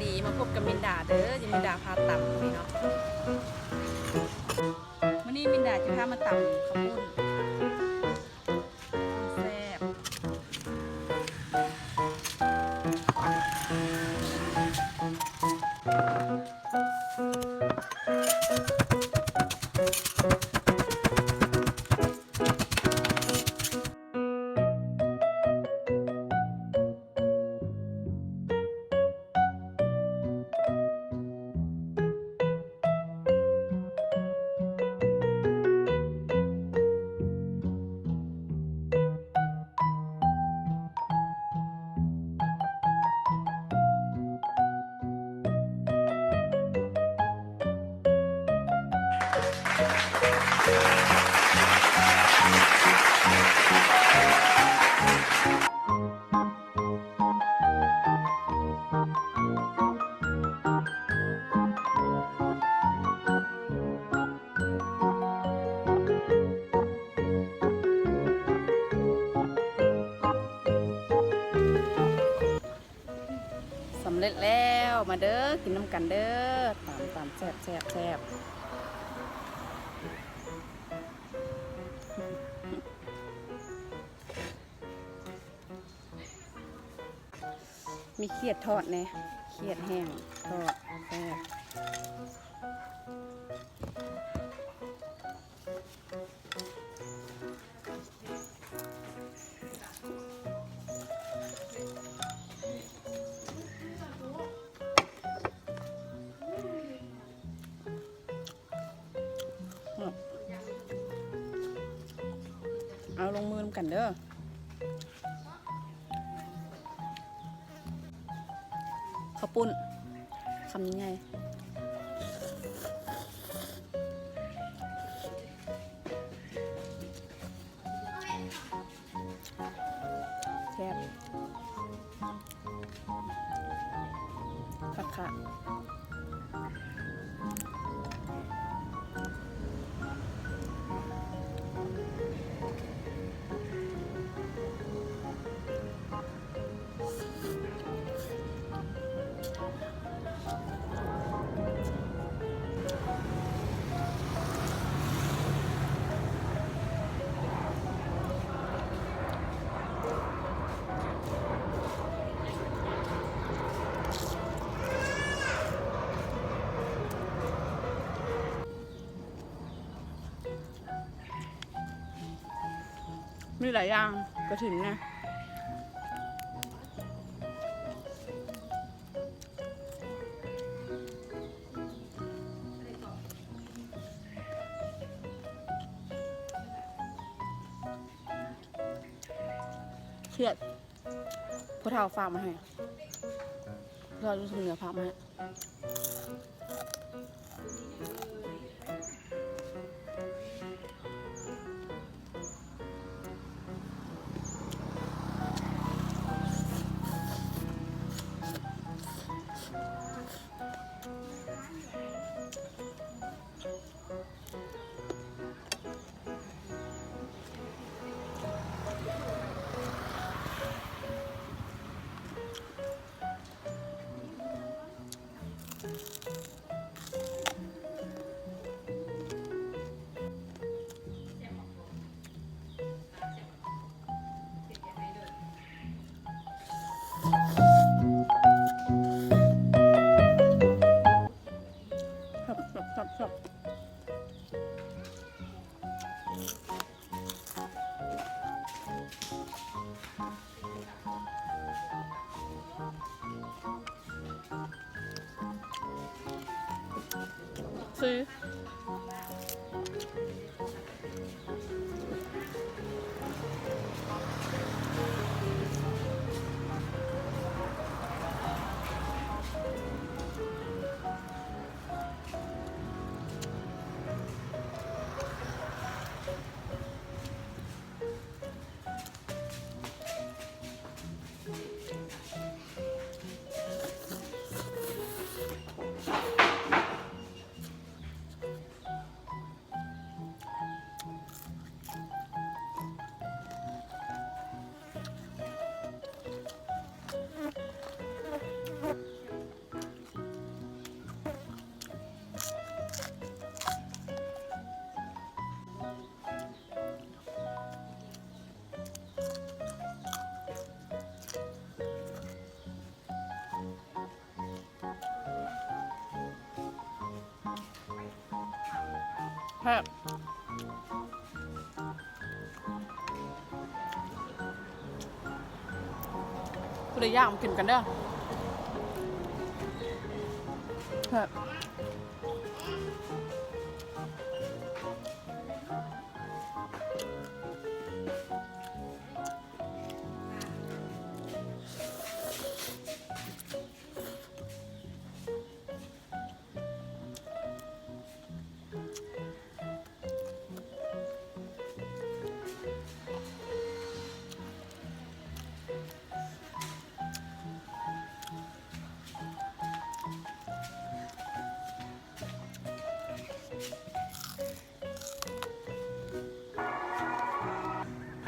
ດີ ມາພົບກັບມິນດາເດີ ທີ່ມິນດາພາຕຳມື້ນີ້ເນາະ. ມື້ນີ້ມິນດາຈະພາມາຕຳເຂົ້າປຸ້ນ ແຊບ. ສຳເລັດແລ້ວ ມາເດີ ກິນນຳກັນເດີ ຕຳ ຕຳ ແຊບ ແຊບ ແຊບ. ມີຂຽດທອດແດ່ ຂຽດແຫ້ງທອດ ແຊບ. ເອົາ ລົງມືນຳກັນເດີ. ເຂົ້າປຸ້ນ ຄຳໃຫຍ່ໆ. ແຊບຄັກໆ. ມີຫຼາຍຢ່າງ ກະຖິງນະ. ຂຽດ ພໍ່ເຖົ້າຝາກມາໃຫ້ ພໍ່ເຖົ້າຢູ່ທາງເໜືອຝາກມາໃຫ້. ແຊບ. ຜູ້ໃດຢາກມາກິນກັນເດີ. ແຊບ.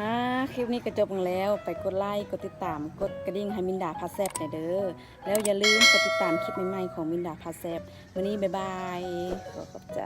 ອ່າ ຄລິບນີ້ກໍຈົບລົງແລ້ວ. ໄປກົດໄລ ກົດຕິດຕາມ ກົດກະດິ່ງໃຫ້ມິນດາພາແຊບແດ່ເດີ. ແລ້ວຢ່າລືມໄປຕິດຕາມຄລິບໃໝ່ໆຂອງມິນດາພາແຊບ. ມື້ນີ້ບາຍບາຍ ຂໍຂອບໃຈ.